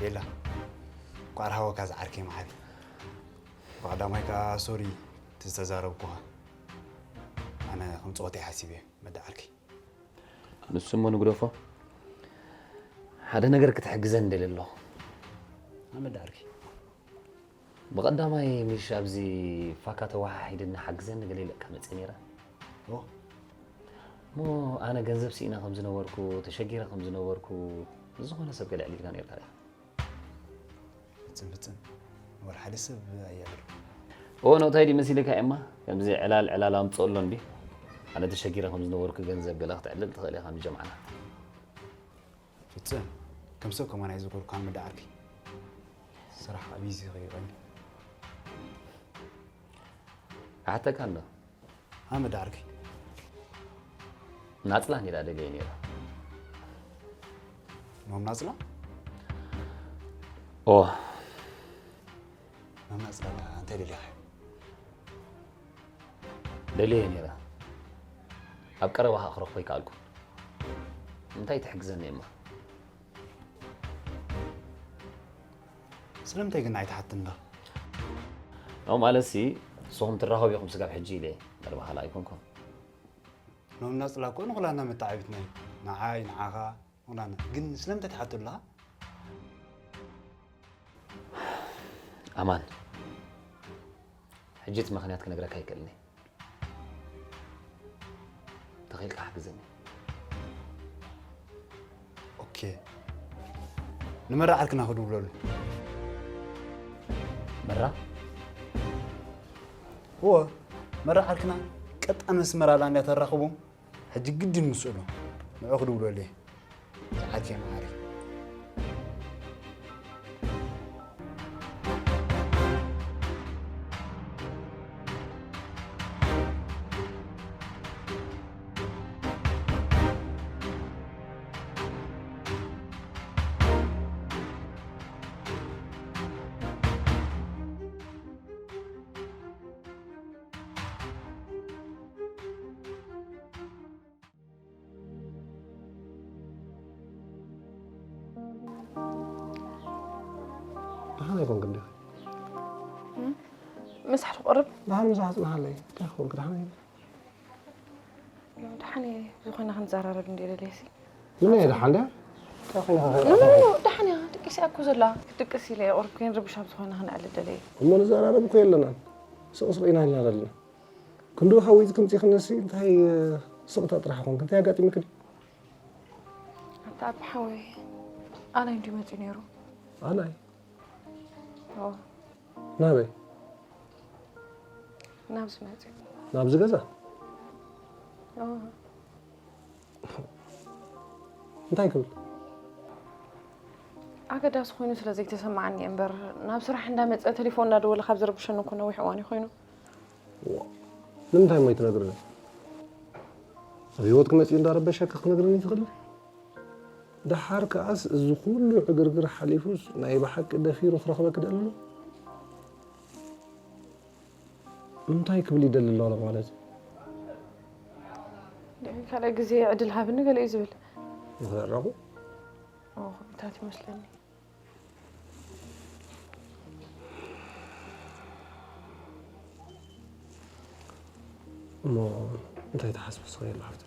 የላ፣ እንኳዕ ረሃወካ ዝዓርከይ መዓል። ብቐዳማይ ከኣ ሶሪ እቲ ዝተዛረብኩኻ። ኣነ ከም ጸወታ እየ ሓሲበ መዳ ዓርከይ። ንሱ እሞ ንግደፎ፣ ሓደ ነገር ክትሕግዘን ደልየ ኣለኹ። ኣመዳ ዓርከይ። ብቐዳማይ ምሽ ኣብዚ ፋካ ተወሓሒድና ሓግዘኒ ገለ ኢለካ መጽእ ነይረ። ኦ። እሞ ኣነ ገንዘብ ስኢነ ከም ዝነበርኩ፣ ተሸጊረ ከም ዝነበርኩ፣ ዝኾነ ሰብ ገለ ኣዕሊልካ ነይርካ ኢኻ። ፍጽም፣ ፍጽም። ወላ ሓደ ሰብ ኣየዕልልኩ። እዎ፣ እንታይ ድዩ መሲልካ ኤማ? ከምዚ ዕላል፣ ዕላል ኣምጽኦ ኣሎ እንዲ? ኣነ ተሸጊረ ከም ዝነበርኩ ገንዘብ ገለ ክትዕልል ትኽእል ኢኻ ንጀምዓና። ፍጽም፣ ከም ሰብ ከማን ኣይዝከርኩካን መዳ ዓርከይ። ስራሕ ኣብ ቢዚ ከይበኒ። ክሓተካ እንዶ? ሃ መዳ ዓርከይ። ናጽላ እንዲላ ደልየ ነይረ። ኖም ናጽላ? ኦ። ኖም ናጽላ እንታይ ደሊኻ? ደልየ ነይረ። ኣብ ቀረባ ኸኣ ክረኽቦ ኣይከኣልኩን። እንታይ ትሕግዘኒ እማ? ስለምንታይ ግን ኣይትሓትን ዶ? ኖ ማለትሲ፣ ንስኹም ትራኸቡ ኢኹም ስጋብ ሕጂ ኢለ፣ መርባህላ ኣይኮንኩን። ኖም ናጽላ እኮ ንኹላና መተዓቢትና እዩ። ንዓይ፣ ንዓኻ፣ ንኹላና። ግን ስለምንታይ ትሓቱ ኣለኻ? ኣማን፣ ሕጂ እቲ ምኽንያት ክነግረካ ኣይክእልን እየ። ተኺእልካ ሓግዘኒ። ኦኬ። ንመራ ዓርክና ክድውለሉ። መራ? እወ፣ መራ ዓርክና ቀጣን መስመር ኣላ እንድያ ተራኽቦም። ሕጂ ግድን ምስኡ ኣሎ። ንዑ ክድውለሉ እየ። ዝዓርከይ መዓረይ። ደሓን ኣይኮንክን ዲኺ? እም? ምሳሕ ትቆርብ? ደሓን ምሳሕ ጽንሓለይ። እንታይ ክኾንክ ደሓን ኣይኮንክ? ደሓን እየ። ብዝኾነ ክንዘራረብ እንድየ ደልየሲ። ምን እየ ደሓን ድያ? እንታይ ኮይንካ ኖ፣ ኖ፣ ኖ፣ ኖ፣ ደሓን እያ። ድቅስ እያ እኮ ዘላ። ክትድቅስ ኢለ እየ ቆርብ። ከይንርብሽ ኣብ ዝኾነ ክንዕልል ደልየ። እሞ ንዘራረብ እኮ የለናን። ስቕ ስቕ ኢና ኢልና ዘለና። ክንድኡ ሓወይትኩም ፂኽንሲ እንታይ ስቕታ ጥራሕ ኾንክ? እንታይ ኣጋጢምክ ድዩ? ኣታ ኣባ ሓወይ፣ ኣላይ እንድዩ መፂኡ ነይሩ። ኣላይ? ኦ። ናበይ? ናብዚ መፂኡ። ናብዚ ገዛ? ኦ። እንታይ ክብል? ኣገዳሲ ኮይኑ ስለ ዘይተሰማዓኒ እየ እምበር፣ ናብ ስራሕ እንዳመፀ ቴሌፎን እንዳደወለ ካብ ዝረብሸኒ እኮ ነዊሕ እዋን እዩ ኮይኑ። ዋ፣ ንምንታይ እሞ ኣይትነግርኒ? ኣብ ህይወትኪ መፂኡ እንዳረበሸኪ ክትነግርኒ ትኽእሊ? ደሓር ከኣስ እዚ ኩሉ ዕግርግር ሓሊፉስ ናይ ብሓቂ ደፊሩ ክረኽበኪ ደሊ ኣሎ? እንታይ ክብል ይደሊ ኣሎ ማለት እዩ? ካልኣይ ግዜ ዕድል ሃብኒ ገለ እዩ ዝብል። ንኽዕረቑ? ኦ፣ ከምታት ይመስለኒ። እሞ እንታይ ትሓስቢ ንስኺ የለ ሓፍተይ?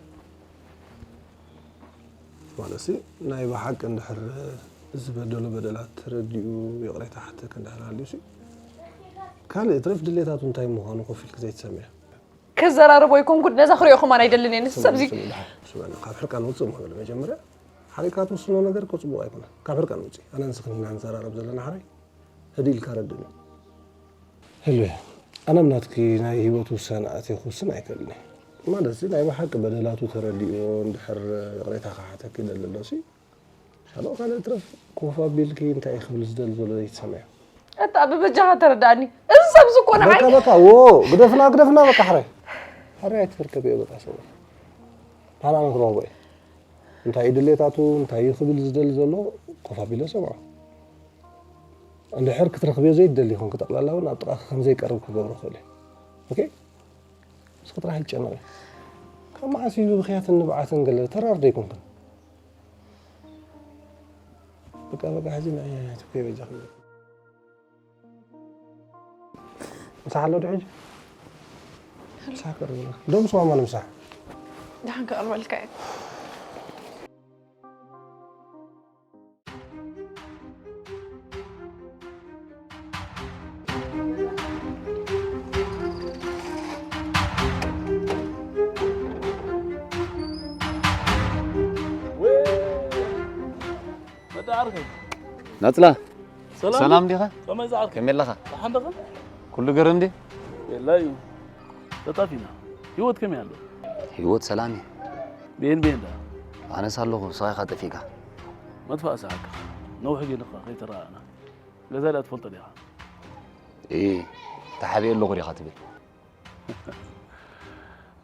ማለትሲ ናይ ብሓቂ እንድሕር ዝበደሎ በደላት ተረዲኡ ይቕሬታ ሓተክ እንድሕር ሃልዩሲ፣ ካልእ ትረፍ ድሌታቱ እንታይ ምዃኑ ኮፍ ኢልኪ ዘይትሰምዕዮ? ክዘራረቦ ኣይኮንኩን፣ ነዛ ክሪኦ ከማን ኣይደልን እየ። ንሱ ስምዒ፣ ሰብዚ ስምዒ፣ ደሓን፣ ስምዒ፣ ካብ ሕርቃን ውፅእ እሞ በለ መጀመርያ። ሓሪቃ ትውስኖ ነገር እኮ ፅቡቕ ኣይኮነን። ካብ ሕርቃን ውፅእ። ኣነ ንስኽን ኢና ንዘራረብ ዘለና ሓራይ። ህድእ ኢልካ ረድእኒ። ህልዌ፣ ኣነም ናትኪ ናይ ህይወት ውሳነ ኣትየ ክውስን ኣይክእልን እየ። ማለትሲ ናይ ብሓቂ በደላቱ ተረዲእዎ እንድሕር ይቕሬታ ክሓተኪ ይደሊ ኣሎሲ፣ ካልኦ ካልእ ትረፍ ኮፍ ኣቢልኪ እንታይ እዩ ክብል ዝደሊ ዘሎ ዘይትሰምዕዮ? ኣታ ብበጃኻ ተረዳእኒ። እዚ ሰብዚ እኮ ንዓይ በቃ፣ በቃ፣ ዎ፣ ግደፍና፣ ግደፍና፣ በቃ፣ ሕራይ። ሕራይ ኣይትርከብዮ፣ በቃ፣ ሰብኣይ። ንሕና ክንረኽቦ እዩ። እንታይ እዩ ድሌታቱ፣ እንታይ እዩ ክብል ዝደሊ ዘሎ፣ ኮፍ ኣቢለ ሰምዖ። እንድሕር ክትረኽብዮ ዘይትደሊ ይኹን፣ ክጠቕላላ እውን ኣብ ጥቓኺ ከም ዘይቀርብ ክገብሮ ክእል እዩ። ኦኬ? እስኺ ጥራሕ ኣይትጨነቒ። ካብ መዓስ እዩ ብኽያትን ንብዓትን ገለ ተራር ደይኮንክን? በቃ በቃ ሕጂ ናይ ትኩ በጃ ክብል። ምሳሕ ኣሎ ዶ ሕጂ? ምሳሕ ቅርብ ኢላ። ደም ስዋ ማን ምሳሕ? ደሓን ክቐርበልካ እዩ። መዳ ዓርከይ። ናጽላ፣ ሰላም ሰላም ዲኻ? ከመይ ዝዓርከይ? ከመይ ኣለኻ? ደሓን ዲኻ? ኩሉ ገረም ድዩ? የላ እዩ። ተጣፊና። ህይወት ከመይ ኣሎ? ህይወት ሰላም እዩ። ቤን ቤን ዳ? ኣነስ ኣለኹ፣ ንስኻ ኢኻ ጠፊእካ። መጥፋእ ሰዓካ። ነዊሕ ጌርካ ከይተረኣእና። ገዛ ኢላ ትፈልጦ ዲኻ? እ፣ ተሓቢኤ ኣለኹ ዲኻ ትብል?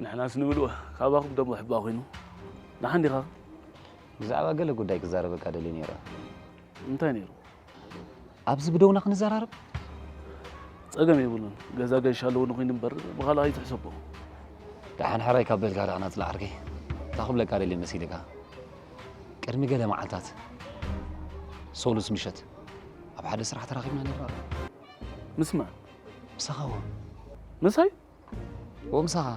ንሕናስ ንብልዎ፣ ካባኹም ደሞ ሕባ ኮይኑ። ደሓን ዲኻ? ብዛዕባ ገለ ጉዳይ ክዛረበካ ደልየ ነይረ። እንታይ ነይሩ? ኣብዚ ብደውና ክንዘራረብ? ጸገም የብሉን። ገዛ ገሽ ኣለዎ ንኹይኑ እምበር፣ ብኻልእ ኣይትሕሰቦ። ደሓን ሕራይ ካብ በልካ ደኣ ናጽላ ዓርከይ። እንታይ ክብለካ ደልየ መሲልካ? ቅድሚ ገለ መዓልታት፣ ሶሉስ ምሸት፣ ኣብ ሓደ ስራሕ ተራኺብና ነይርና። ምስ መን? ምሳኻ እዎ። ምሳይ? እዎ ምሳኻ።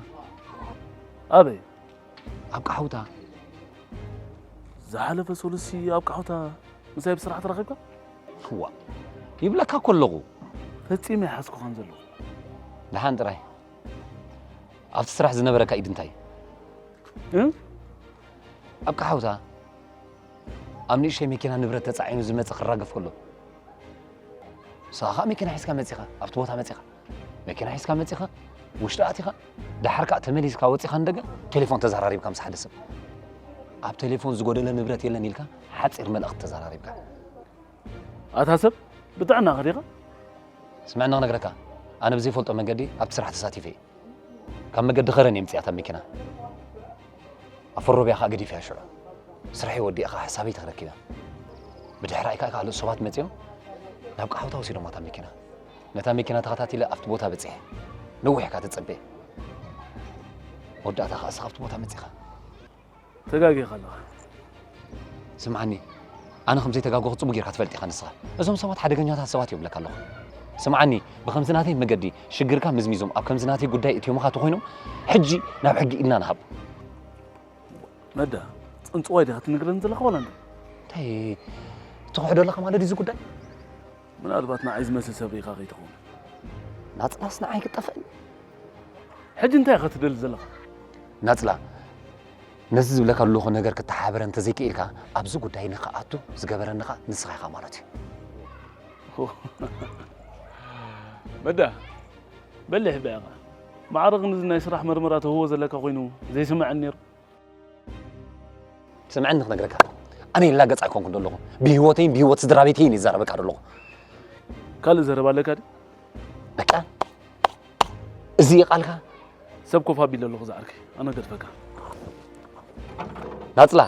ኣበይ? ኣብ ቃሕውታ። ዝሓለፈ ሶሉሲ ኣብ ቃሕውታ ምሳይ ብስራሕ ተራኺብካ? እዋ፣ ይብለካ እኮ ኣለኹ። ፈጺመ ይሓዝኩኻን ዘለኹ። ደሓን ጥራይ። ኣብቲ ስራሕ ዝነበረካ ኢድ እንታይ? እ? ኣብ ቃሕውታ፣ ኣብ ንእሽተይ መኪና ንብረት ተጻዒኑ ዝመጽእ ክራገፍ ከሎ፣ ንስኻ ኸኣ መኪና ሒዝካ መጺኻ፣ ኣብቲ ቦታ መጺኻ። መኪና ሒዝካ መጺኻ፣ ውሽጢ ኣቲኻ፣ ደሓር ከኣ ተመሊስካ ወጺኻ ንደገ፣ ቴሌፎን ተዘራሪብካ ምስ ሓደ ሰብ። ኣብ ቴሌፎን ዝጎደለ ንብረት የለን ኢልካ፣ ሓጺር መልእኽቲ ተዘራሪብካ። ኣታ ሰብ፣ ብጥዕናኻ ዲኻ? ስምዐኒ ክነግረካ፣ ኣነ ብዘይፈልጦ መንገዲ ኣብቲ ስራሕ ተሳቲፈ እየ። ካብ መገዲ ከረን እየ ምጽኣታ መኪና። ኣፈሮብያ ከኣ ገዲፈያ ሽዑ። ስርሐይ ወዲአ ከኣ ሓሳበይ ተረኪበ። ብድሕራይ ከኣ ካልኦት ሰባት መጺኦም ናብ ቃሕውታ ወሲዶማ እታ መኪና። ነታ መኪና ተኸታቲለ ኣብቲ ቦታ በጺሐ። ነዊሕ እካ ተጸበየ። መወዳእታ ከኣ ንስኻ ኣብቲ ቦታ መጺኻ። ተጋጊኻ ኣለኻ። ስምዓኒ፣ ኣነ ከም ዘይተጋገኹ ጽቡቕ ጌርካ ትፈልጥ ኢኻ ንስኻ። እዞም ሰባት ሓደገኛታት ሰባት እዮም እብለካ ኣለኹ። ስምዓኒ፣ ብኸምዚ ናተይ መገዲ ሽግርካ ምዝሚዞም ኣብ ከምዚ ናተይ ጉዳይ እትዮምኻ ተኾይኖም፣ ሕጂ ናብ ሕጊ ኢድና ንሃብ። መዳ፣ ጽንጽዋይ ዲኻ ትነግረኒ ዘለኻ ዋላ እንታይ? እንታይ ትኽሕዶ ኣለኻ ማለት ድዩ እዚ ጉዳይ? ምናልባት ንዓይ ዝመስል ሰብ ርኢኻ ከይትኸውን። ናጽላስ ንዓይ ክትጠፍእኒ? ሕጂ እንታይ ኢኻ ትደሊ ዘለኻ? ናጽላ፣ ነዚ ዝብለካ ዘለኹ ነገር ክተሓባበረ እንተዘይክኢልካ፣ ኣብዚ ጉዳይ ንኽኣቱ ዝገበረኒ ኸኣ ንስኻ ኢኻ ማለት እዩ። መዳ፣ በሊሕ እባ ኢኻ። ማዕረ ክንድዚ ናይ ስራሕ መርመራ ትህቦ ዘለካ ኮይኑ ዘይስምዐኒ ነይሩ። ስምዐኒ ክነግረካ፣ ኣነ ይላገጽ ኣይኮንኩን ዘለኹ። ብህይወተይን ብህይወት ስድራ ቤተይን ይዛረበካ ዘለኹ። ካልእ ዘረባ ኣለካ ድዩ? በቃ፣ እዚ እዩ ቃልካ? ሰብ ኮፍ ኣቢለ ኣለኹ ዝዓርከይ፣ ኣነ ገድፈካ። ናጽላ።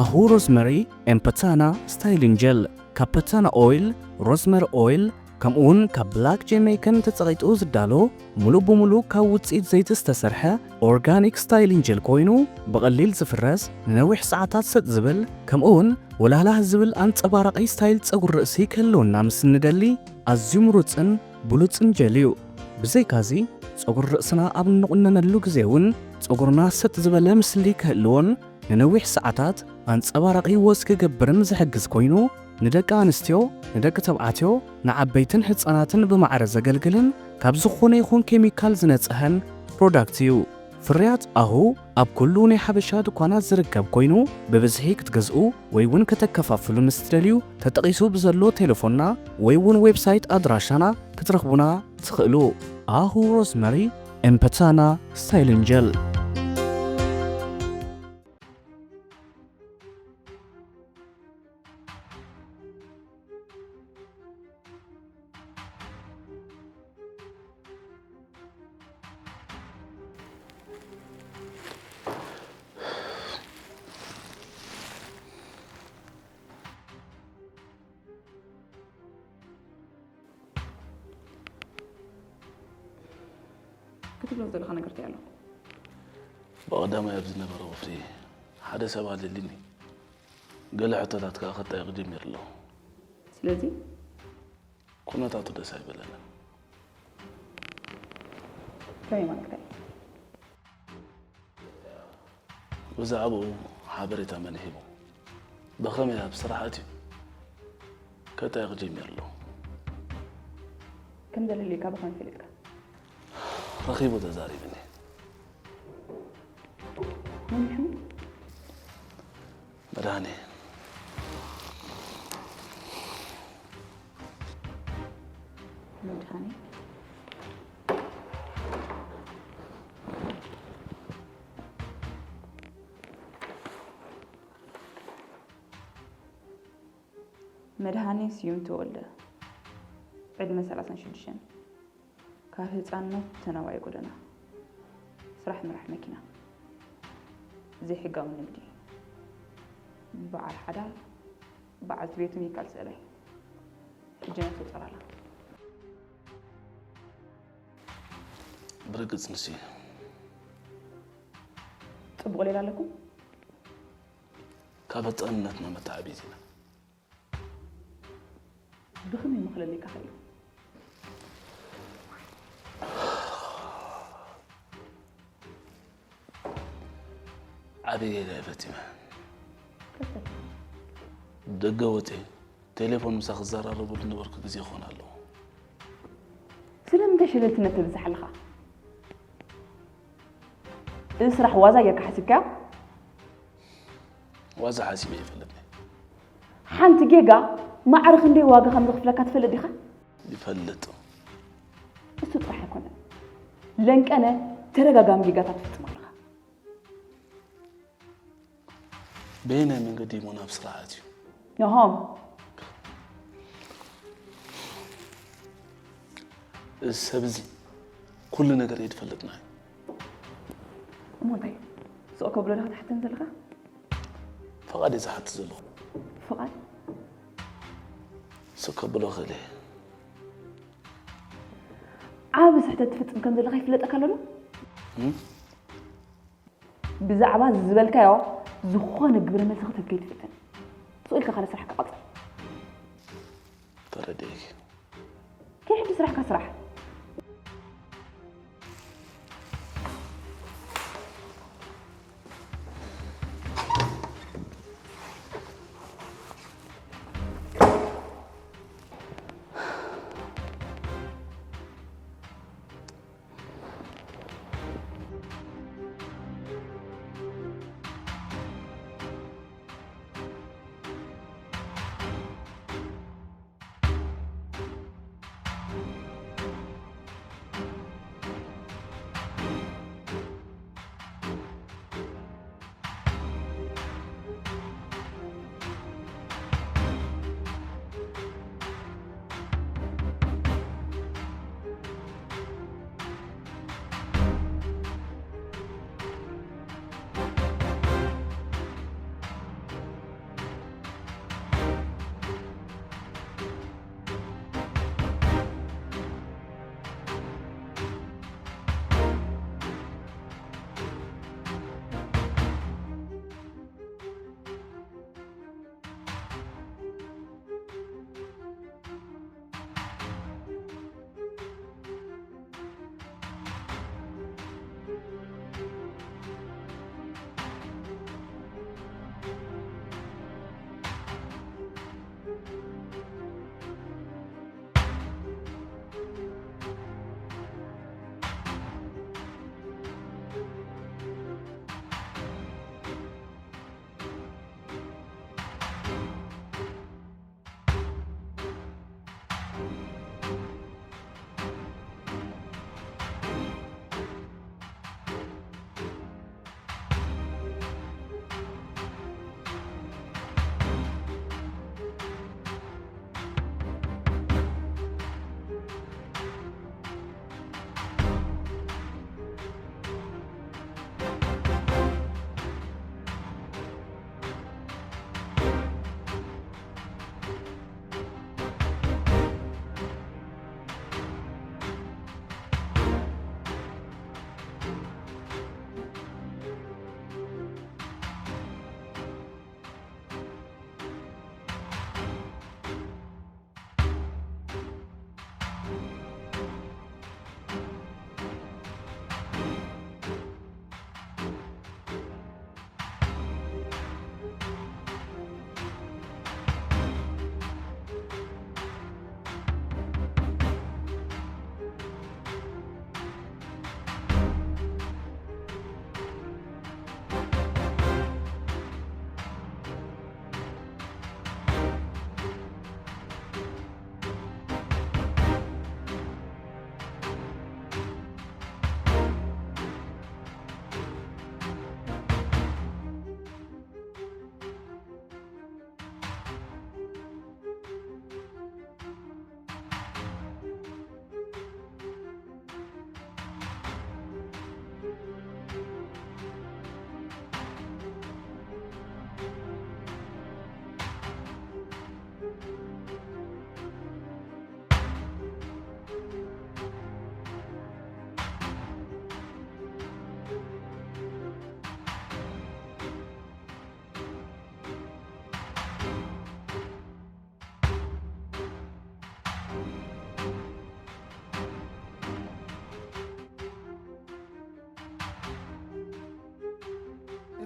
ኣሁ ሮዝመሪ ኤን ፐታና ስታይሊንግ ጀል፣ ካብ ፐታና ኦይል፣ ሮዝመሪ ኦይል፣ ከምኡውን ካብ ብላክ ጄሜይከን ተጸቒጡ ዝዳሎ፣ ሙሉእ ብሙሉእ ካብ ውጽኢት ዘይቲ ዝተሰርሐ ኦርጋኒክ ስታይሊንግ ጀል ኮይኑ፣ ብቐሊል ዝፍረስ፣ ንነዊሕ ሰዓታት ሰጥ ዝብል፣ ከምኡውን ወላህላህ ዝብል ኣንጸባራቒ ስታይል ጸጉሪ ርእሲ ክህልወና ምስ እንደሊ፣ ኣዝዩ ምሩጽን ብሉጽን ጀል እዩ። ብዘይካዚ፣ ጸጉሪ ርእስና ኣብ እንቑነነሉ ግዜ እውን፣ ጸጉርና ሰጥ ዝበለ ምስሊ ክህልዎን ንነዊሕ ሰዓታት ኣንጸባራቒ ወዝ ክገብርን ዝሕግዝ ኮይኑ፣ ንደቂ ኣንስትዮ፣ ንደቂ ተባዕትዮ፣ ንዓበይትን ህጻናትን ብማዕረ ዘገልግልን ካብ ዝኾነ ይኹን ኬሚካል ዝነጽሀን ፕሮዳክት እዩ። ፍርያት ኣሁ ኣብ ኩሉ ናይ ሓበሻ ድኳናት ዝርከብ ኮይኑ፣ ብብዝሒ ክትገዝኡ ወይ እውን ከተከፋፍሉ ምስ ትደልዩ፣ ተጠቒሱ ብዘሎ ቴሌፎንና ወይ እውን ዌብሳይት ኣድራሻና ክትረኽቡና ትኽእሉ። ኣሁ ሮዝመሪ ኤምፐታና ስታይሊንግ ጀል። ክትብሎ ዘለኻ ነገር እንታይ ኣሎ? ብቐዳማይ ኣብ ዝነበረ ወፍሪ ሓደ ሰብ ኣለሊኒ። ገለ ሕቶታት ከኣ ከጣይቕ ጀሚሩ ኣለኹ። ስለዚ? ኩነታቱ ደስ ኣይበለንን። ከመይ ማለትካ እዩ? ብዛዕባኡ ሓበሬታ መን ሂቡ? ብኸመይ ኣብ ስራሕ ኣትዩ? ከጣይቕ ጀሚሩ ኣሎ። ከም ዘለልዩካ ብኸመይ ፈሊጥካ? ረኺቡ ተዛሪብኒ። መን ይሕምል? መድሃኔ። መድሃኔ። መድሃኔ ስዩም ተወልደ፣ ዕድመ ሰላሳን ሽዱሽተን፣ ካብ ህጻንነት ተናዋይ ጎደና፣ ስራሕ ምራሕ መኪና፣ ዘይሕጋዊ ንግዲ፣ በዓል ሓዳር፣ በዓልቲ ቤቱ ሚካል ስእላይ፣ ሕጂ ነብሰ ጾር ኣላ። ብርግጽ ንሱ እዩ። ጽቡቕ ሌላ ኣለኩም? ካብ ህጻንነትና መተዓቢት ኢና። ብኸመይ እሞ ክለለካ ኸኢሉ? ዓቢ ጌጋ እየ ፈጺመ። ከመይ? ደገ ወጺኤ ቴሌፎን ምሳኺ ክዘራረበሉ ዝነበርኩ ግዜ ክኾን ኣለዎ። ስለምንታይ ሸለልትነት ተብዝሕ ኣለኻ? እዚ ስራሕ ዋዛ ጌርካ ሓሲብካዮ? ዋዛ ሓሲበ ኣይፈልጥን። ሓንቲ ጌጋ ማዕረ ክንደይ ዋጋ ከም ዘኽፍለካ ትፈልጥ ዲኻ? ይፈልጥ። እሱ ጥራሕ ኣይኮነን። ለንቀነ ተደጋጋሚ ጌጋታት ትፍጽም ኣለኻ። በየናይ መንገዲ እሞ ናብ ስራሕ ኣትዩ? ናሆም። እዚ ሰብ እዚ ኩሉ ነገር እዩ ዝፈልጥና እዩ። እሞ እንታይ? ስቕ ከብሎ ዶ ክትሓተኒ ዘለኻ? ፍቓድ እየ ዝሓትት ዘለኹ። ፍቓድ? ስቕ ከብሎ እኽእል እየ። ዓቢ ስሕተት ትፍጽም ከም ዘለኻ ይፍለጠካ ኣሎ ዶ? እም? ብዛዕባ ዝበልካዮ ዝኾነ ግብረ መልሲ ክትህብ ከይትፍትን። ስቕ ኢልካ ካልእ ስራሕካ ቀጽል። ተረዲኤኪ። ከይ ሕጂ ስራሕካ ስራሕ።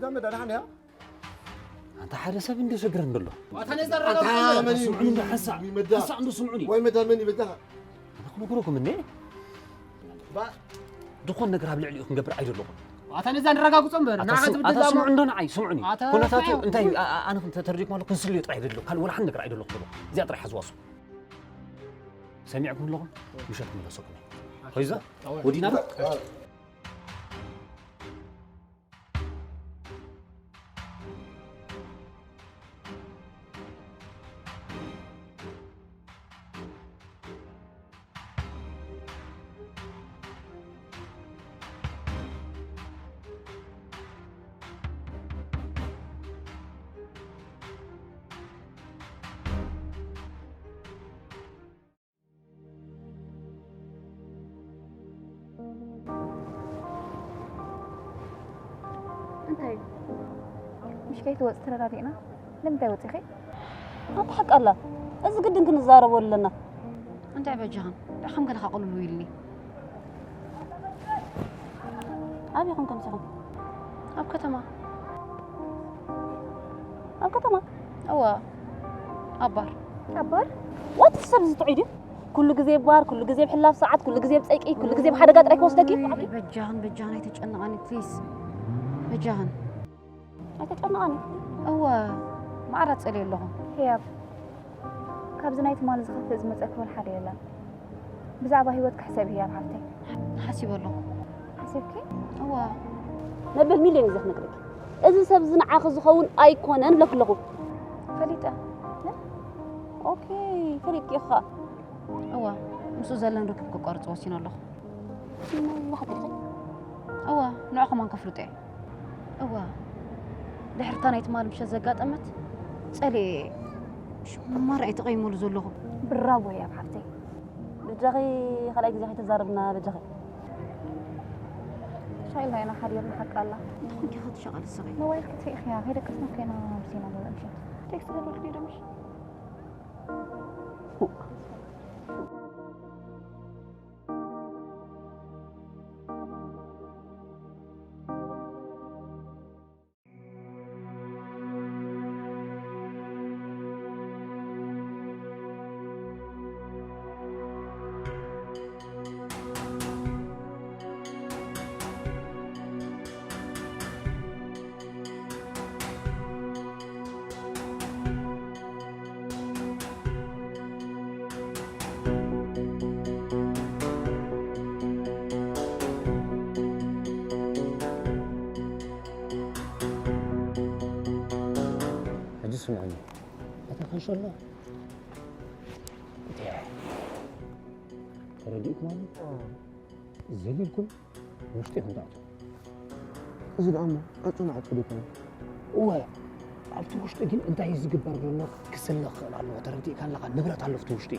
ዳመዳ ደሓን እያ? ኣንታ ሓደ ሰብ እንደ ሸግረን ዘሎ ኣታ ነዛ ኣረጋግጽ ስምዑኒ እንዶ ሓንሳእ ሓንሳእ እንዶ ስምዑኒ ወይ መዳ መን ይበዳ ኣነ ክነግረኩም እንዴ ዝኾን ነገር ኣብ ልዕሊኡ ክንገብር ኣይደለኹም ኣታ ነዛ ንረጋግጾ እምበር ንዓኻ ትብል ኣታ ዘላ ስምዑ እሞ- እንዶ ንዓይ ስምዑኒ ኣታ ኩነታቱ ስምዑ። እንታይ ኣ- ኣ- ኣነ ተተርዲእኩም ኣለኩ ክንስልዮ ጥራይ ደሎ ካልእ ወላ ሓንቲ ነገር ኣይደለኹ ደሎ እዚኣ ጥራይ ሓዝዋ እሱ ሰሚዕኩም ኣለኹም ምሸት ክምለሰኩም እየ ኾይዛ ወዲና ዶ እንታይ እዩ? ምሽ ከይትወፂ ተረዳዲእና? ንምንታይ ወፂኺ? ኣንታ ሓቂ ኣላ። እዚ ግድን ክንዛረቦ ኣለና። እንታይ በጃኽን ብዕኸም ገለ ካቕልሉ ኢልኒ ኣበይ ኹም ከምሲኹም? ኣብ ከተማ ኣብ ከተማ? እዋ ኣብ ባር ኣብ ባር? ዋት ሰብ እዚ ጥዑይ ድዩ? ኩሉ ግዜ ባር፣ ኩሉ ግዜ ብሕላፍ ሰዓት፣ ኩሉ ግዜ ብፀይቂ፣ ኩሉ ግዜ ብሓደጋ ጥራይ ክወስደኪ? በጃኽን በጃኽን ኣይተጨንቓኒ ፕሊስ በጃኽን ኣይተጨንቓኒ። እወ ማዕረ ፀልየ ኣለኹ ህያብ፣ ካብዚ ናይ ትማሊ ዝኸፍእ ዝመፀኪ ወላ ሓደ የለን። ብዛዕባ ህይወት ክሕሰብ ህያብ ሓፍተይ። ሓሲበ ኣለኹ። ሓሲብኪ? እወ። መበል ሚልዮን እዩ ዘኽነግረኪ። እዚ ሰብ እዚ ንዓኺ ዝኸውን ኣይኮነን ለክለኹ። ፈሊጠ። ኦኬ፣ ፈሊጥኪ ኢኺ ኸኣ። እወ፣ ምስኡ ዘለን ርክብ ክቋርጾ ወሲነ ኣለኹ። ዋሕድ ኢኺ? እወ፣ ንዑ ከማን ከፍልጦ እየ። እወ፣ ድሕርታ ናይ ትማሊ ምሸት ዘጋጠመት ጸሊኤ እየ። ሽማር እየ ተቐይመሉ ዘለኹ። ብራቮ ህያብ ሓፍተይ። በጃኺ ካልኣይ ግዜ ከይተዛረብና በጃኺ። ሻይ ኢልና ኢና ሓዲርና ሓቂ ኣላ። እንታይ ኮንኪ ኢኻ ትሸቐሊ ስኺ? ሞባይል ክትርኢ ኢኺ ከይደቀስና ከይና ኣምሲና ሎሚ ምሸት። ቴክስት ገበርክኒ ዶ ምሽ? ሕጂ ስምዑኒ እታ ካንሸሎ ተረዲእኩም ኣሎ ዘሊልኩም ውሽጢ ኢኹም ትኣትዉ እዚ ደኣ እሞ ዕጹ ማዕጾ ዶ ይኮነ? እወ ኣብቲ ውሽጢ ግን እንታይ እዩ ዝግበር ዘሎ ክስለ ክኽእል ኣለዎ ተረዲእካ ኣለኻ ንብረት ኣሎ ኣብቲ ውሽጢ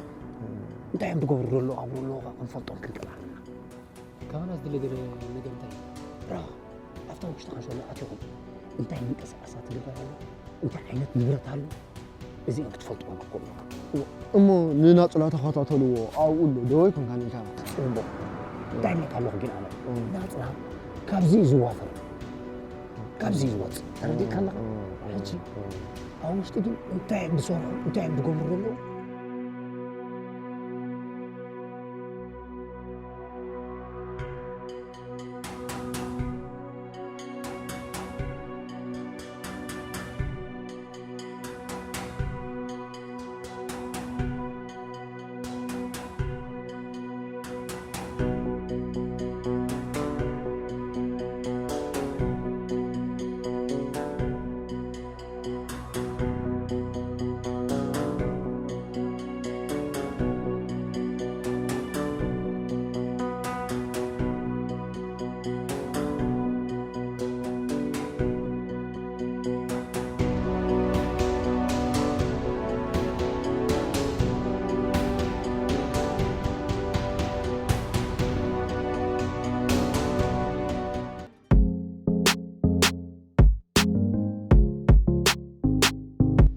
እንታይ እዮም ዝገብሩ ዘለዉ ኣብሩ ኣለዉ ክንፈልጦም ክንክእል ኣለና ካባና ዝድለ ገለ ነገር እንታይ እዩ ራ ኣብታ ውሽጢ ካንሸሎ ኣትኹም እንታይ ምንቅስቃሳት ይግበር ኣሎ እንታይ ዓይነት ንብረት ኣሎ እዚኦም ክትፈልጥዎም ክትክእሉ እሞ ንናጽላ ተኸታተልዎ ኣብኡ ኣሎ ደወይ ኮንካ ንኢልካ ጽቡቕ እንታይ ምት ኣለኹ ግን ኣነ ናጽላ ካብዚ እዩ ዝዋፈር ካብዚ እዩ ዝወፅእ ተረዲእካ ኣለኻ ሕጂ ኣብ ውሽጢ ግን እንታይ እዮም ዝሰርሑ እንታይ እዮም ዝገብሩ ዘለዉ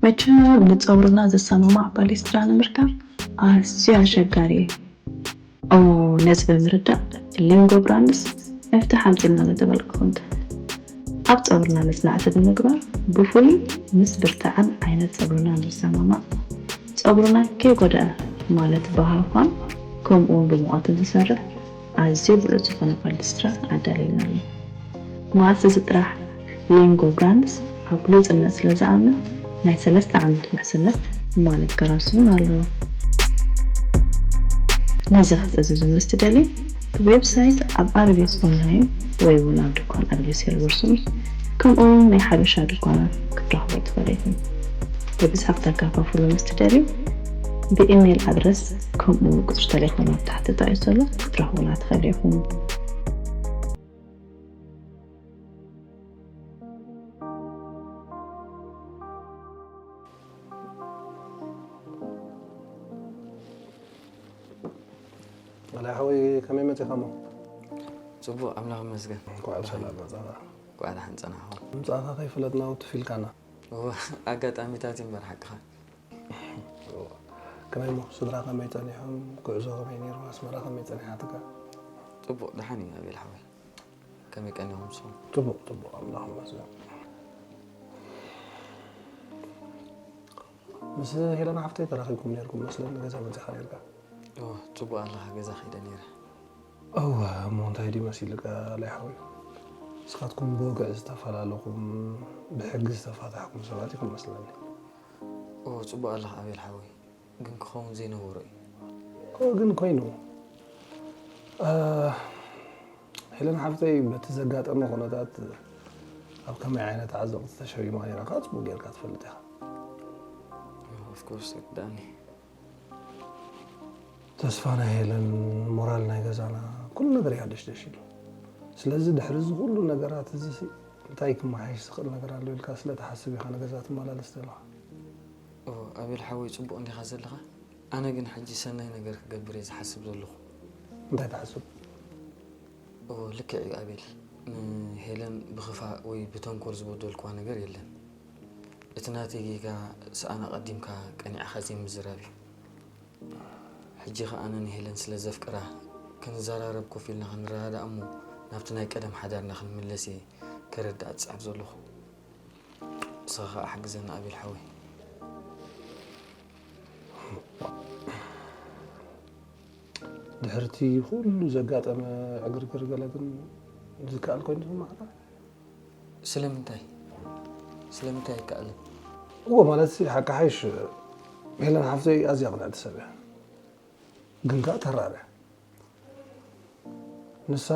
መቸም ንፀጉርና ዘሰማማዕ ባሌስትራ ንምርካብ ኣዝዩ ኣሸጋሪ እዩ። ኦ ነዚ ብምርዳእ ሊንጎ ብራንድስ መፍትሒ ኣምፂልና ምተበልኩኹም ትሕት ኣብ ጸጉርና መጽናዕቲ ብምግባር ብፍሉይ ምስ ብርትዐን ዓይነት ጸጉርናን ዝሰማማዕ፣ ጸጉርና ከይጎድኣ ማለት ብሃፋን ከምኡውን ብሙቐትን ዝሰርሕ ኣዝዩ ብሉጽ ዝኾነ ኮልድ ስትራፕ ኣዳሊልና ኣሎ። መዓስ እዚ ጥራሕ ሊንጎ ብራንድስ ኣብ ግሉጽነት ስለ ዝኣምን ናይ ሰለስተ ዓመት ውሕስነት ማለት ጋራንቲ እውን ኣለዎ። ነዚ ክትእዝዙ ምስ ትደልዩ ብዌብሳይት ኣብ ኣርቢስ ኦንላይን ወይ እውን ኣብ ድኳን ኣርቢስ ሄልበርሱን ከምኡ እውን ናይ ሓበሻ ድኳናት ክትረኽቡ ትኽእሉ ኢኹም። ብብዝሒ ክተካፋፍሉ ምስ ትደልዩ ብኢሜይል ኣድረስ ከምኡ እውን ቁፅሪ ቴሌፎን ኣብ ታሕቲ ተጠቒሱ ዘሎ ክትረኽቡና ትኽእሉ ኢኹም። ኣላይ ሓወይ ከመይ መፂኻ እሞ? ፅቡቕ ኣምላኽ ይመስገን። እንኳዕ ብሰላም መፃኻ። እንኳዕ ደሓን ፀናሕኹም። ምምፃእኻ ከይፈለጥና ውትፍ ኢልካና። እወ ኣጋጣሚታት እዩ እምበር ሓቅኻ። ከመይ እሞ ስድራ ከመይ ፀኒሖም? ጉዕዞ ከመይ ነይሩ? ኣስመራ ከመይ ፀኒሓትካ? ፅቡቕ ደሓን እዩ ኣቤል ሓወይ። ከመይ ቀኒኹም ንስኹም? ፅቡቕ ፅቡቕ ኣምላኽ ይመስገን። ምስ ሄለና ሓፍተይ ተራኺብኩም ነይርኩም መስለኒ፣ ገዛ መፂኻ ነይርካ። እወ ፅቡቕ ኣለኻ ገዛ ከይደ ነይረ። እወ እሞ እንታይ ድዩ መሲልካ ኣላይ ሓወይ? ንስኻትኩም ብወግዒ ዝተፈላለኹም ብሕጊ ዝተፋታሕኩም ሰባት ኢኹም መስለኒ። እወ ፅቡቕ ኣለኻ ኣቤል ሓወይ። ግን ክኸውን ዘይነበሮ እዩ። እወ ግን ኮይኑ ሄለን ሓፍተይ በቲ ዘጋጠመ ኩነታት ኣብ ከመይ ዓይነት ዓዘቕቲ ተሸሚማ ነይራ ከዓ ፅቡቅ ጌርካ ትፈልጥ ኢኻ። Of course ኣይክዳኣኒ። ተስፋ ናይ ሄለን፣ ሞራል ናይ ገዛና፣ ኩሉ ነገር እዩ ሃደሽደሽ ኢሉ። ስለዚ ድሕሪ እዚ ኩሉ ነገራት እዚ እንታይ ክመሓየሽ ዝኽእል ነገር ኣሎ ኢልካ ስለ ትሓስብ ኢኻ ንገዛ ትመላለስ ዘለኻ። ኦ ኣቤል ሓወይ ጽቡቕ እንዲኻ ዘለኻ። ኣነ ግን ሕጂ ሰናይ ነገር ክገብር እየ ዝሓስብ ዘለኹ። እንታይ ትሓስብ? ኦ ልክዕ እዩ ኣቤል። ንሄለን ብኽፋእ ወይ ብተንኮል ዝበደልክዋ ነገር የለን። እቲ ናተይ ጌጋ ሰኣን ኣቐዲምካ ቀኒዕኻ ዘይምዝራብ እዩ። ሕጂ ኸኣ ኣነ ንሄለን ስለ ዘፍቅራ ክንዘራረብ ኮፍ ኢልና ክንረዳዳእ እሞ ናብቲ ናይ ቀደም ሓዳርና ክንምለስ እየ ከረድኣ ዝጽዕር ዘለኹ። ንስኻ ኸኣ ሓግዘኒ ኣቤል ሓወይ። ድሕሪ እቲ ኩሉ ዘጋጠመ ዕግርግር ገለ ግን ዝከኣል ኮይኑ ዝስምዓካ? ስለምንታይ? ስለምንታይ ኣይከኣልን? እወ ማለት ሲ ሓቂ ሓይሽ ሄለን ሓፍተይ ኣዝያ ቅንዕቲ ሰብ እያ። ግን ከኣ ተራር እያ። ንሳ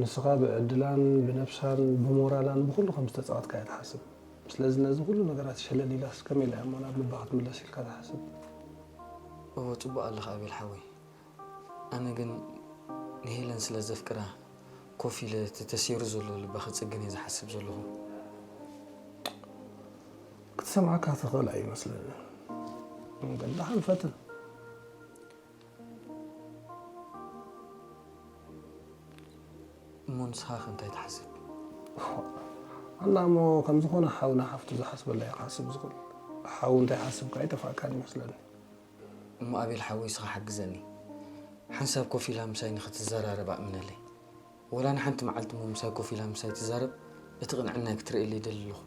ንስኻ ብዕድላን ብነብሳን ብሞራላን ብኹሉ ከም ዝተጻወትካ እያ ትሓስብ። ስለዚ ነዚ ኩሉ ነገራት ሸለል ኢላስ ከመይ ኢላ እያ እሞ ናብ ልባ ክትምለስ ኢልካ ትሓስብ? እወ ጽቡቕ ኣለኻ ኣቤል ሓወይ። ኣነ ግን ንሄለን ስለ ዘፍቅራ ኮፍ ኢለ እቲ ተሰይሩ ዘሎ ልባ ክጽግን እየ ዝሓስብ ዘለኹ። ክትሰምዓካ ትኽእል ኣይመስለንን። ግን ደሓን ፈትን። እሞ ንስኻ ከ እንታይ ትሓስብ? ኣላ እሞ ከም ዝኾነ ሓው ንሓፍቱ ዝሓስበላ እዩ ክሓስብ ዝኽእል። ሓው እንታይ ሓስብ ከኣ ኣይጠፍኣካን ይመስለኒ። እሞ ኣቤል ሓወይ ንስኻ ሓግዘኒ። ሓንሳብ ኮፍ ኢላ ምሳይ ንኽትዘራረብ ኣእምነለይ። ወላ ንሓንቲ መዓልቲ እሞ ምሳይ ኮፍ ኢላ ምሳይ ትዛረብ፣ እቲ ቅንዕናይ ክትርእየለይ ይደሊ ኣለኹ።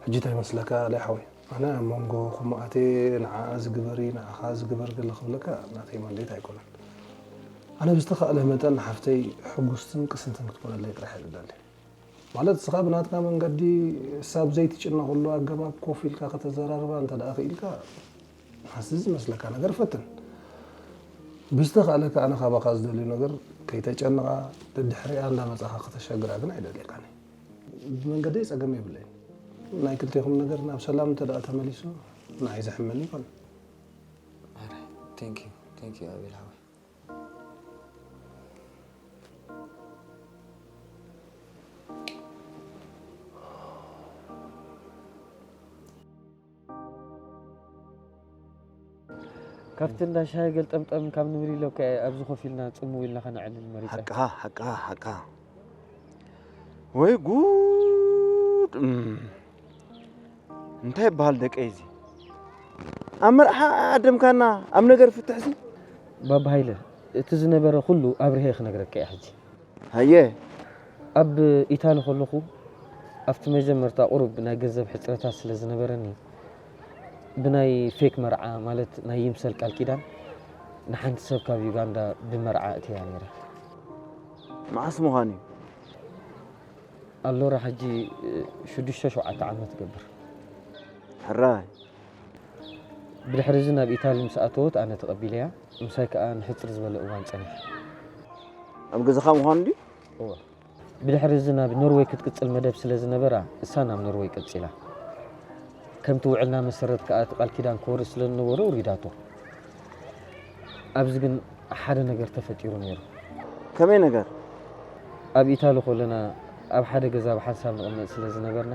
ሕጂ እንታይ ይመስለካ ኣላይ ሓወይ? ኣነ ኣብ መንጎ ኩምኣቴ ንዓኣ እዚ ግበሪ ንዓኻ እዚ ግበር ገለ ክብለካ ናተይ ማንዴት ኣይኮነን። ኣነ ብዝተኻእለ መጠን ንሓፍተይ ሕጉስትን ቅስንትን ክትኮነለይ ጥራሕ እየ ዝደሊ። ማለት ንስኻ ብናትካ መንገዲ ሳብ ዘይትጭነቐሉ ኣገባብ ኮፍ ኢልካ ከተዘራርባ እንተ ደኣ ክኢልካ ንሓስ ዝመስለካ ነገር ፈትን። ብዝተኻእለካ ኣነ ካባኻ ዝደልዩ ነገር ከይተጨንቓ ደድሕሪኣ እንዳመጻኻ ከተሸግራ ግን ኣይደልየካን እየ። ብመንገደይ ጸገም የብለይን። ናይ ክልቴኹም ነገር ናብ ሰላም እንተ ደኣ ተመሊሱ ንዓይ ዘሕመኒ ኣይኮነን። ኣረ thank you thank you ኣቤል ሓወይ። ካብቲ እንዳ ሻሂ ገልጠምጠም ካብ ንብል ኢለ እኮ እየ ኣብዚ ኮፍ ኢልና ጽምው ኢልና ከነዕልል መሪጸ። ሓቅኻ ሓቅኻ ሓቅኻ። ወይ ጉድ እም። እንታይ ይበሃል ደቀይ እዚ? ኣብ መርዓ ኣደምካና ኣብ ነገር ፍትሕሲ? ባባ ሃይለ እቲ ዝነበረ ኩሉ ኣብርሀ ክነግረካ እየ ሕጂ። ሃየ። ኣብ ኢታሊ ከለኹ ኣብቲ መጀመርታ ቁሩብ ናይ ገንዘብ ሕጽረታት ስለ ዝነበረኒ ብናይ ፌክ መርዓ ማለት ናይ ይምሰል ቃል ኪዳን ንሓንቲ ሰብ ካብ ዩጋንዳ ብመርዓ እትያ ነይረ። መዓስ ምዃኑ እዩ? ኣሎራ ሕጂ ሽዱሽተ ሸውዓተ ዓመት ትገብር። ሕራይ። ብድሕሪ እዚ ናብ ኢታሊ ምስ ኣተወት ኣነ ተቐቢለያ። ምሳይ ከኣ ንሕጽር ዝበለ እዋን ጸኒሐ። ኣብ ገዛኻ ምዃኑ ድዩ? እወ። ብድሕሪ እዚ ናብ ኖርወይ ክትቅጽል መደብ ስለ ዝነበራ እሳ ናብ ኖርወይ ቀጺላ። ከምቲ ውዕልና መሰረት ከኣ እቲ ቃል ኪዳን ክወርድ ስለ ዝነበሮ ውሪዳቶ። ኣብዚ ግን ሓደ ነገር ተፈጢሩ ነይሩ። ከመይ ነገር? ኣብ ኢታሊ ከለና ኣብ ሓደ ገዛ ብሓንሳብ ንቕመጥ ስለ ዝነበርና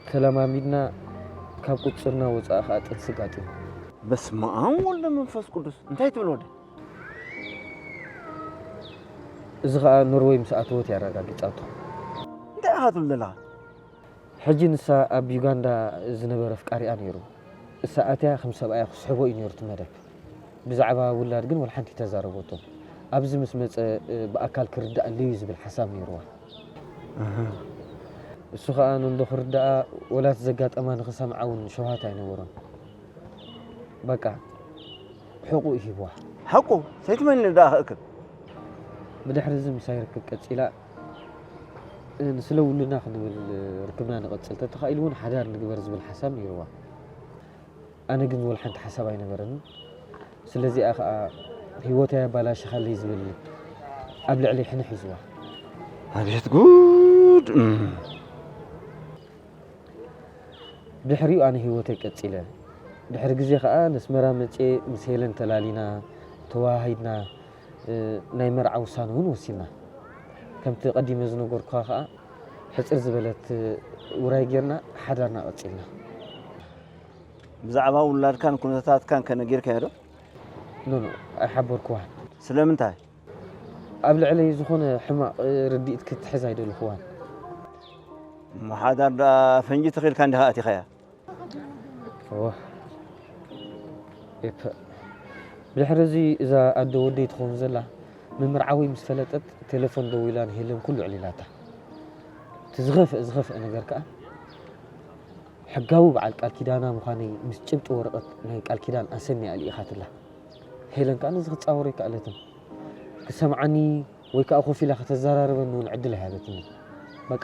ተለማሚድና ካብ ቁጽርና ወጻኢ ከኣ ጥንሲ ጋጢሙ። በስመ ኣብ ወልደ መንፈስ ቅዱስ እንታይ ትብል ወደ? እዚ ከኣ ኖርወይ ምስ ኣተወት የረጋግጻቶ። እንታይ ኢኻ ትብል ዘለኻ? ሕጂ ንሳ ኣብ ዩጋንዳ ዝነበረ ኣፍቃሪኣ ነይሩ። እሳ ኣትያ ከም ሰብኣያ ክስሕቦ እዩ ነይሩ እቲ መደብ። ብዛዕባ ውላድ ግን ወላ ሓንቲ ተዛረበቶ። ኣብዚ ምስ መጸ ብኣካል ክርዳእ ኣለዩ ዝብል ሓሳብ ነይርዋ። እሱ ከኣ ነንዶ ክርዳኣ ወላ እቲ ዘጋጠማ ንኽሰምዓ እውን ሸውሃት ኣይነበሮን። በቃ ሕቁ ይሂብዋ። ሓቁ ሰይቲ መን ደኣ ክእክብ? ብድሕሪ እዚ ምሳይ ርክብ ቀጺላ ንስለ ውሉድና ክንብል ርክብና ንቐጽል ተተኻኢሉ እውን ሓዳር ንግበር ዝብል ሓሳብ ነይርዋ። ኣነ ግን ወላ ሓንቲ ሓሳብ ኣይነበረንን። ስለዚኣ ከኣ ህይወተይ ኣባላሽኻለይ ዝብል ኣብ ልዕለይ ሕነ ሒዝዋ። ኣቤት ጉድ! እም። ድሕሪኡ ኣነ ህይወተይ ቀጺለ። ድሕሪ ግዜ ከኣ ነስመራ መጽየ ምስ ሄለን ተላሊና፣ ተወሃሂድና፣ እ፣ ናይ መርዓ ውሳነ እውን ወሲንና። ከምቲ ቀዲመ ዝነገርኩኻ ከኣ ሕጽር ዝበለት ውራይ ጌርና ሓዳርና ቀጺልና። ብዛዕባ ውላድካን ኩነታትካን ከ ነጊርካዮ ዶ? ኖ ኖ ኣይሓበርኩዋን። ስለምንታይ? ኣብ ልዕለይ ዝኾነ ሕማቕ ርድኢት ክትሕዝ ኣይደለኹዋን። እሞ ሓዳር ደኣ ፈንጂ ተኺልካ እንዲኻ ኣቲኻያ? እወ። ኤፐ። ብድሕሪ እዚ እዛ ኣደ ወደይ ትኸውን ዘላ ምምርዓወይ ምስ ፈለጠት ቴሌፎን ደዊላ ንሄለን ኩሉ ኣዕሊላታ። እቲ ዝኸፍአ ዝኸፍአ ነገር ከኣ ሕጋዊ በዓል ቃል ኪዳና ምዃነይ ምስ ጭብጢ ወረቐት ናይ ቃል ኪዳን ኣሰንያ ኣልኢኻትላ። ሄለን ከኣ ነዚ ክትጻወሮ ኣይከኣለትን። ክትሰምዓኒ ወይ ከኣ ኮፍ ኢላ ከተዘራርበኒ እውን ዕድል ኣይሃበትንን። በቃ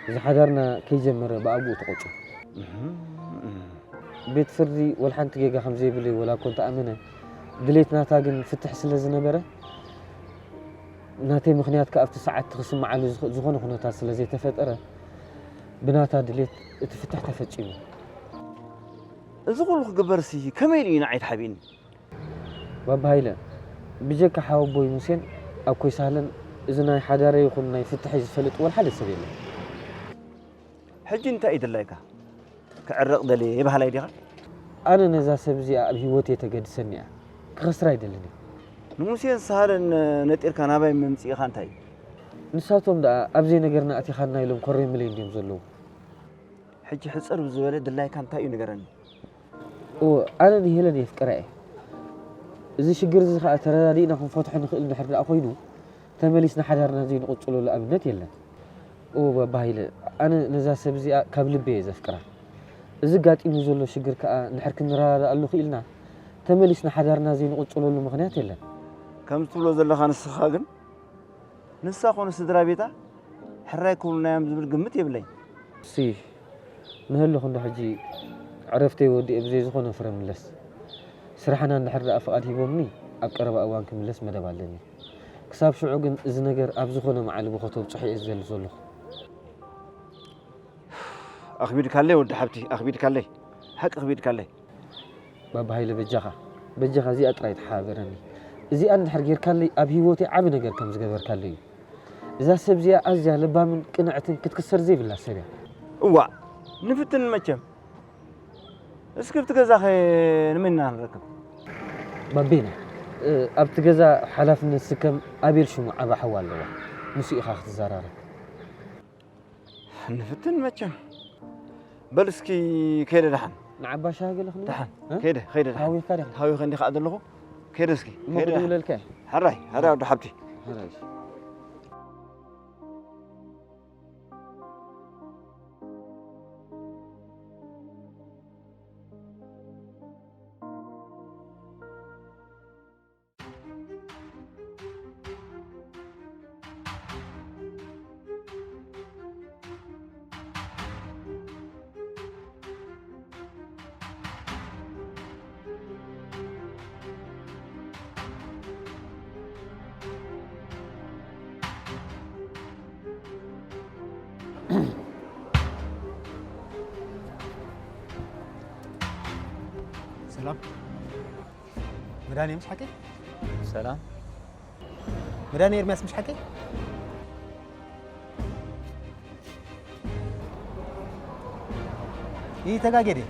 እዚ ሓዳርና ከይጀመረ ብኣግኡ ተቖጽዩ። ቤት ፍርዲ ወላ ሓንቲ ጌጋ ከም ዘይብለይ ወላ እኮ እንተኣመነ፣ ድሌት ናታ ግን ፍትሕ ስለ ዝነበረ፣ ናተይ ምኽንያት ከኣ ኣብቲ ሰዓት እቲ ክስምዓሉ ዝኽ-፣ ዝኾነ ኩነታት ስለ ዘይተፈጠረ፣ ብናታ ድሌት እቲ ፍትሕ ተፈጺሙ። እዚ ኩሉ ክግበርሲ ከመይ ኢሉ እዩ ንዓይ ተሓቢእኒ? ባባ ሃይለ፣ ብጀካ ሓወቦይ ሙሴን ኣኮይ ሳህለን እዚ ናይ ሓዳረይ ይኹን ናይ ፍትሐይ ዝፈልጥ ወላ ሓደ ሰብ የለን። ሕጂ እንታይ እዩ ድላይካ? ክዕረቕ ደልየ በሃላይ ዲኻ? ኣነ ነዛ ሰብ እዚኣ ኣብ ህይወተይ ተገድሰኒ እያ። ክኸስራ ኣይደልን እየ። ንሙሴን ሳህለን ነጢርካ ናባይ ምምጽኢኻ እንታይ እዩ? ንሳቶም ደኣ ኣብ ዘይነገርና ኣቲኻና ኢሎም ኮሬምለይ እንድዮም ዘለዉ። ሕጂ ሕጽር ብዝበለ ድላይካ እንታይ እዩ ንገረኒ። እወ፣ ኣነ ንሄለን የፍቅራ እየ። እዚ ሽግር እዚ ኸኣ ተረዳዲእና ክንፈትሖ ንኽእል እንድሕር ደኣ ኮይኑ፣ ተመሊስና ሓዳርና ዘይንቕጽለሉ ኣብነት የለን። እወ፣ ባባ ሃይለ፣ ኣነ ነዛ ሰብ እዚኣ ካብ ልቢ እየ ዘፍቅራ። እዚ ኣጋጢሙ ዘሎ ሽግር ከኣ እንድሕር ክንረዳድኣሉ ክኢልና፣ ተመሊስና ሓዳርና ዘይንቕጽለሉ ምኽንያት የለን። ከምዚ ትብሎ ዘለኻ ንስኻ ግን ንሳ ኮነ ስድራ ቤታ ሕራይ ክብሉና እዮም ዝብል ግምት የብለይን። እሲ ንህልኽ እንዶ ሕጂ ዕረፍተይ ወዲኤ ብዘይ ዝኾነ ፍረ ምለስ። ስራሕና እንድሕር ደኣ ፍቓድ ሂቦምኒ ኣብ ቀረባ እዋን ክምለስ መደብ ኣለኒ። ክሳብ ሽዑ ግን እዚ ነገር ኣብ ዝኾነ መዓልቦ ከተብጽሖ እየ ዝደሊ ዘለኹ። ኣኽቢድካለይ ወዲ ሓብቲ፣ ኣኽቢድካለይ። ሓቂ ኣኽቢድካለይ። ባባ ሃይለ በጃኻ፣ በጃኻ እዚኣ ጥራይ ተሓባበረኒ። እዚኣ እንድሕር ጌርካለይ ኣብ ህይወተይ ዓቢ ነገር ከም ዝገበርካለይ እዩ። እዛ ሰብ እዚኣ ኣዝያ ለባምን ቅንዕትን ክትክሰር ዘይብላ ሰብ እያ። እዋእ ንፍትን መቸም። እስኪ ኣብቲ ገዛኸ ንመን ኢና ንረክብ? ባቤና፣ እ፣ ኣብቲ ገዛ ሓላፍነት ዝስከም ኣቤል ሽሙ ዓቢ ሓው ኣለዋ። ምስኡ ኢኻ ክትዘራረብ። ንፍትን መቸም። በል እስኪ ከይደ ደሓን። ንዓባ ሻሂ ገለ ክንብል? ደሓን። እ? ከይደ፣ ከይደ ደሓን። ሃዊኻ ዲኻ? ሃዊኸ እንዲኻ ዘለኹ። ከይደ እስኪ፣ እሞ ከይደ ደሓን። ክድውለልካ እየ። ሕራይ፣ ሕራይ ወዲ ሓብቲ። ሕራይ። ሰላም። መድሃኔ ምስ ሓቂ? ሰላም። መድሃኔ ኤርምያስ ምስ ሓቂ? ይተጋጌ ድየ?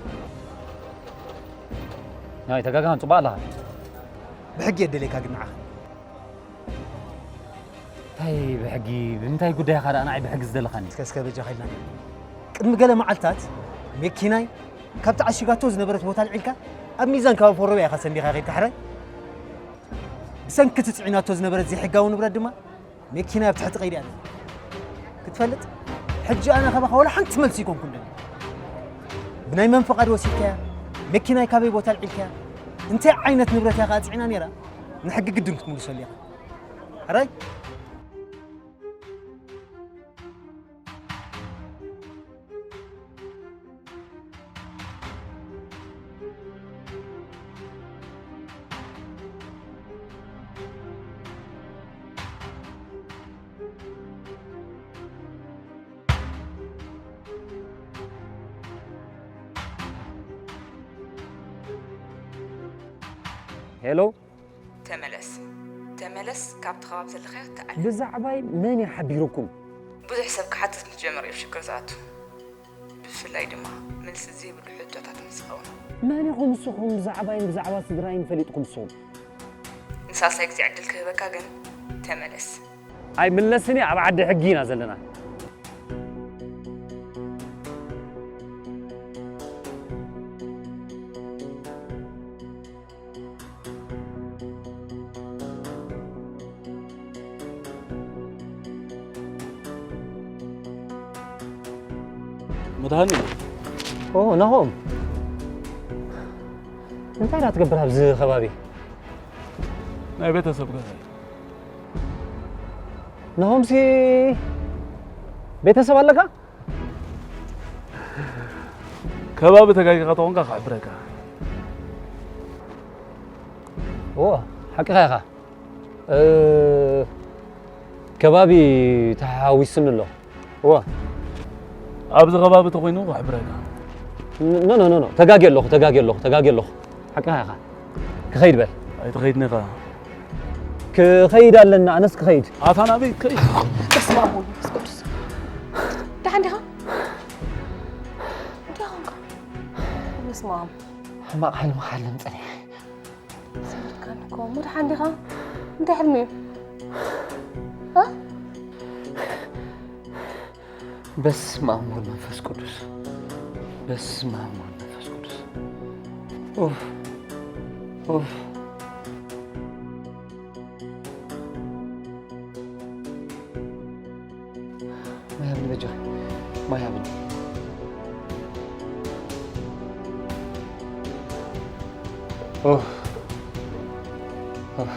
ናይ ተጋጋን ጽቡቕ ኣለኻ። ብሕጊ የደልየካ ግን ንዓኻ። እንታይ ብሕጊ፣ ብምንታይ ጉዳይ ኢኻ ደኣ ንዓይ ብሕጊ ዝደለኻኒ? እስከ፣ እስከ በጃኻ ኢልና። ቅድሚ ገለ መዓልታት መኪናይ ካብ ተዓሺጋቶ ዝነበረት ቦታ ኣልዒልካ ኣብ ሚዛን ከባቢ ፎሮቢያ ኢኻ ሰንዲኻ ከይድካ ሕራይ። ብሰንኪ እቲ ጽዒናቶ ዝነበረት ዘይሕጋዊ ንብረት ድማ መኪናይ ኣብ ትሕቲ ቀይዲ ኣላ። ክትፈልጥ፣ ሕጂ ኣነ ካባኻ ዋላ ሓንቲ መልሲ ኣይኮንኩን ደልየ። ብናይ መን ፍቓድ ወሲድካያ? መኪናይ ካበይ ቦታ ኣልዒልካያ? እንታይ ዓይነት ንብረት እያ ከኣ ጽዒና ነይራ? ንሕጊ ግድን ክትምልሰሉ ኢኻ። ሕራይ? ሄሎ። ተመለስ፣ ተመለስ፣ ካብቲ ከባቢ ዘለኻዮ ተኣለ። ብዛዕባይ መን እዩ ሓቢሩኩም? ብዙሕ ሰብ ክሓትት ምስ ጀመረ እዩ ሽግር ዝኣቱ። ብፍላይ ድማ መልሲ ዘይብሉ ሕቶታት ምስ ዝኸውን። መን ኢኹም ንስኹም ብዛዕባይን ብዛዕባ ስድራይን ፈሊጥኩም ንስኹም? ንሳልሳይ ግዜ ዕድል ክህበካ ግን ተመለስ። ኣይምለስን እየ፣ ኣብ ዓዲ ሕጊ ኢና ዘለና። መድሃኒ። ኦ፣ ናሆም። እንታይ ደኣ ትገብር ኣብዚ ከባቢ? ናይ ቤተሰብ ገዛ እዩ። ናሆምሲ ቤተሰብ ኣለካ? ከባቢ ተጋጊኻ ተኾንካ ክሕብረካ። እወ፣ ሓቅኻ ኢኻ። እ፣ ከባቢ ተሓዊስኒ ኣሎ። እወ። ኣብዚ ከባቢ ተኾይኑ ክሕብረካ። ኖ፣ ኖ፣ ኖ፣ ኖ፣ ተጋግየ ኣለኹ፣ ተጋግየ ኣለኹ፣ ተጋግየ ኣለኹ። ሓቅኻ ኢኻ። ክኸይድ በል። ኣይትኸይድን ኢኻ። ክኸይድ ኣለና፣ ኣነስ ክኸይድ። ኣታ ናበይ ትኸይድ? በስመ ኣብ ወወልድ ወመንፈስ ቅዱስ። ደሓን ዲኻ? እንታይ ኾንካ? በስመ ኣብ። ሕማቕ ሕልሚ ሓልም ጸኒሐ። ሰሚዕካኒ እኮ። እሞ ደሓን ዲኻ? እንታይ ሕልሚ እዩ? እ? በስመ ኣብ ወወልድ ወመንፈስ ቅዱስ። በስመ ኣብ ወወልድ ወመንፈስ ቅዱስ። ኡፍ። ኡፍ። ማይ ሃብኒ በጃኻ። ማይ ሃብኒ። ኡፍ። ኡፍ።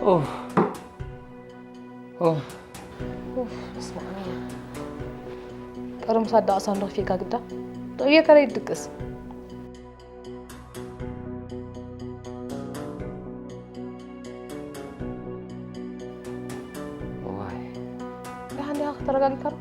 ኡፍ። ኡፍ። ኡፍ፣ በስመ ኣብ። ጠርሙስ ኣዳቕሳ እንዶ ከፊእካ ግዳ። ጠብየ ከረይ ድቅስ። ዋይ። ደሓን ዲኻ? ከተረጋጊካ ዶ?